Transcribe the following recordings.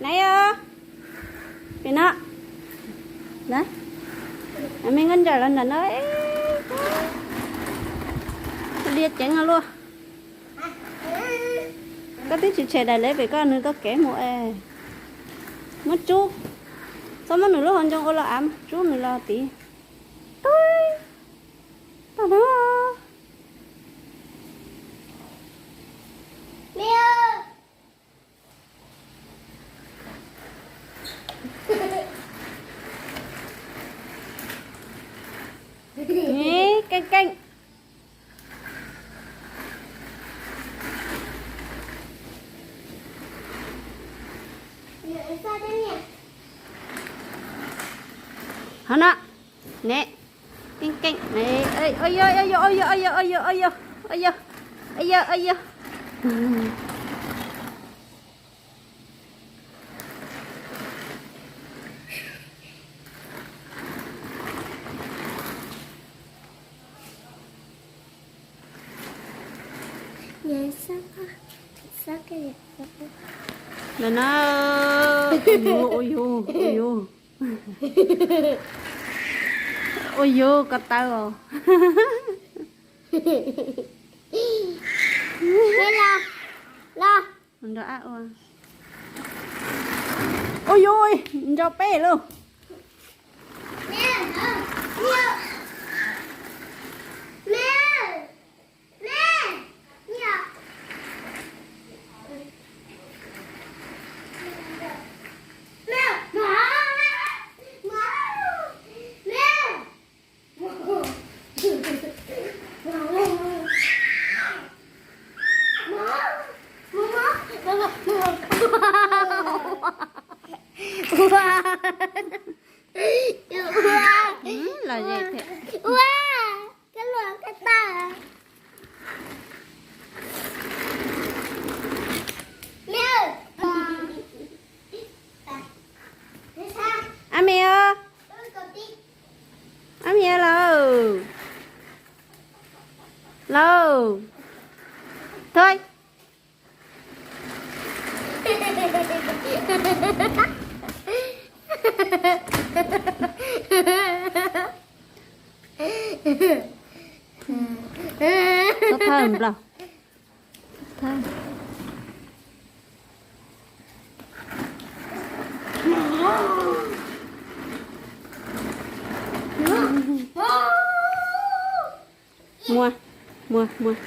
Neb os, pem no. Me nkauj ntsawm los ntawm no. Lia ceev no luaj. Koj twb tsis tshem daim leb pem koj, nws taug kev mus es. Muab tsub, txhob muab nws lub hauv ncoo ua los av, tsub nws los tid. Tub, tau no. Keej keej. Hov no, ne, keej keej ne. Ua yog, ua yog, ua yog, ua yog. Ntawm no, ua yog, ua yog, ua yog. Ua yog, ko taw os. Los, los. Nrog ab ua. Ua yog, nrog peb lauj. Los ze thiab. Ua, koj luam koj tawg. Ab me os. Ab me os lauj. Lauj. Thôi. Thawj nplaum. Muag, muag, muag.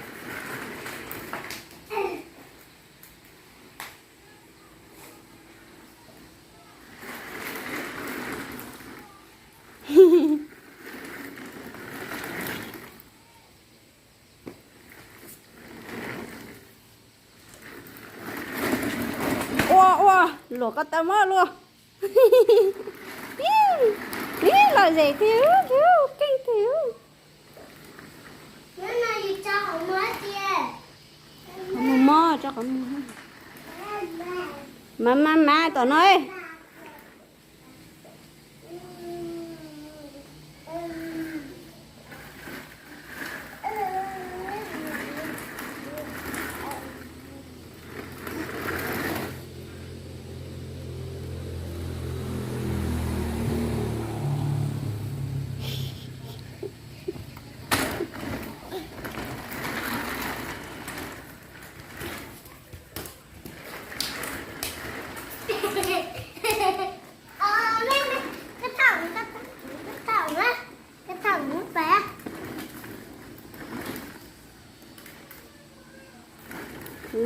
Ua ua, luam ko taw mob luaj. Ib, los zem tiag, keej tiag. Qhov muag mob, tso qhov muag. Mas mas mas tom no.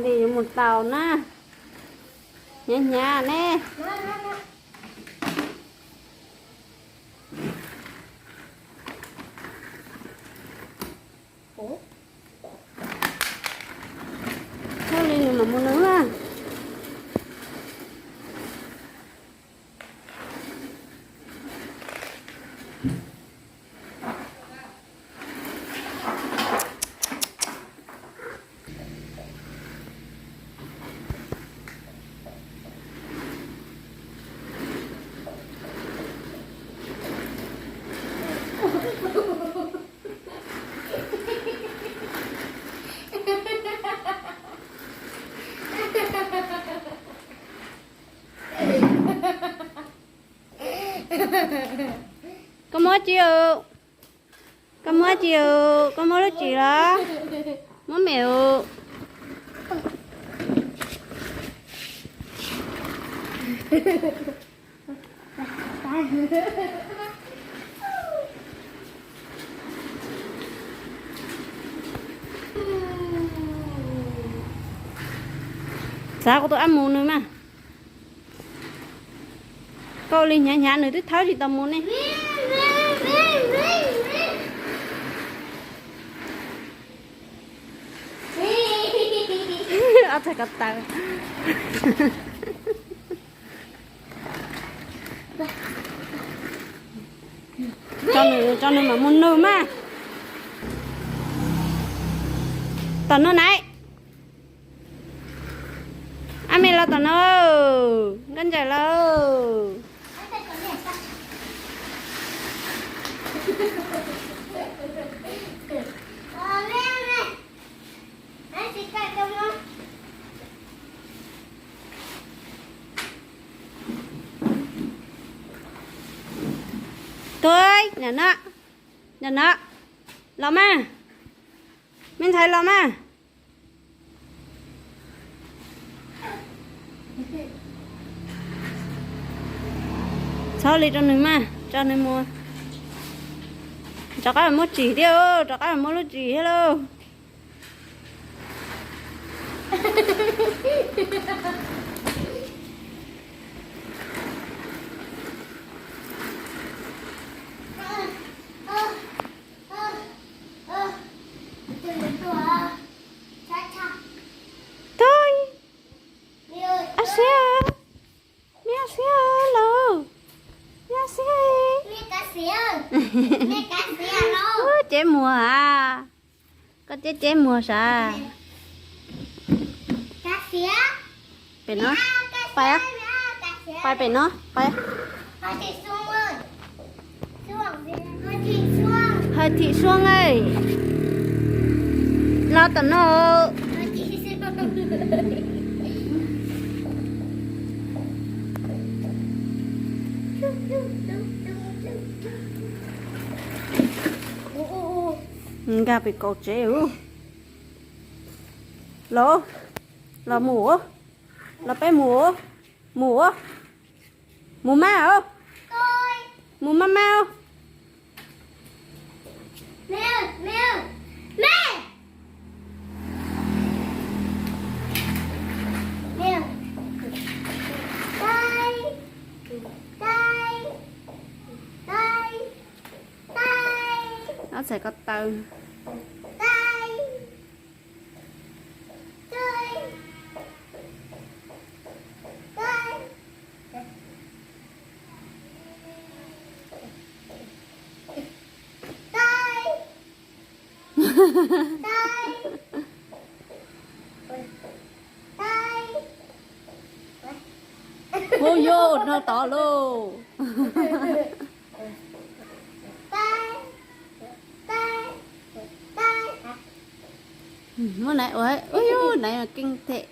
Li yuav mus tau na, hnyav hnyav ne. Thiaj li nws mam mus nws na. Koj muab tsi os? Koj muab tsi os? Koj muab lub tsi los? Muab me os. Xav kuv tus ab mus nws mas. Koj ua li hnyav hnyav nws twb thawb tsis tau mus ne. Ob txhais ko taw. Tso nws, tso nws mam mus nws mas. Tom no na. Ab me los tom no. Nkauj Ntsaim los. Tuaj, nram no, nram no, los mas, me ntxhais los mas. Txhob li rau nws mas, tso nws mus. Rov qab muab tsim thiab, rov qab muab lub tsim thiab lauj. Tug, ab siab, me ab siab lauj, me ab siab, ceb muag a, koj ceb ceb muag sav. Pem no, pais, pais pem no, pais. Hawj Thim Suab, los tom no. Nkag pem kaum tsev. Los, los mus, los peb mus, mus, mus mas os, mus mas mas os. Ob txhais ko taw. Hu yus dhau tod lauj. Muab naiv ua, ua yus naiv mas keej thiab.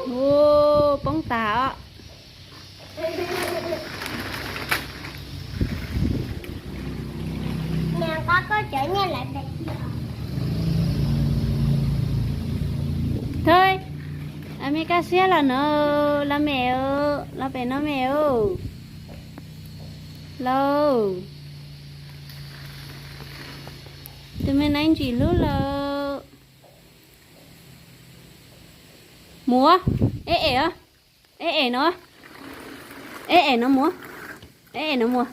Ua, poob tag os. Thawj, me kaj siab los no, los me, los pem no me. Lauj, tus me naiv ntsim hlub lauj. Mus, eb em, eb em no, eb em no mus, eb em no mus.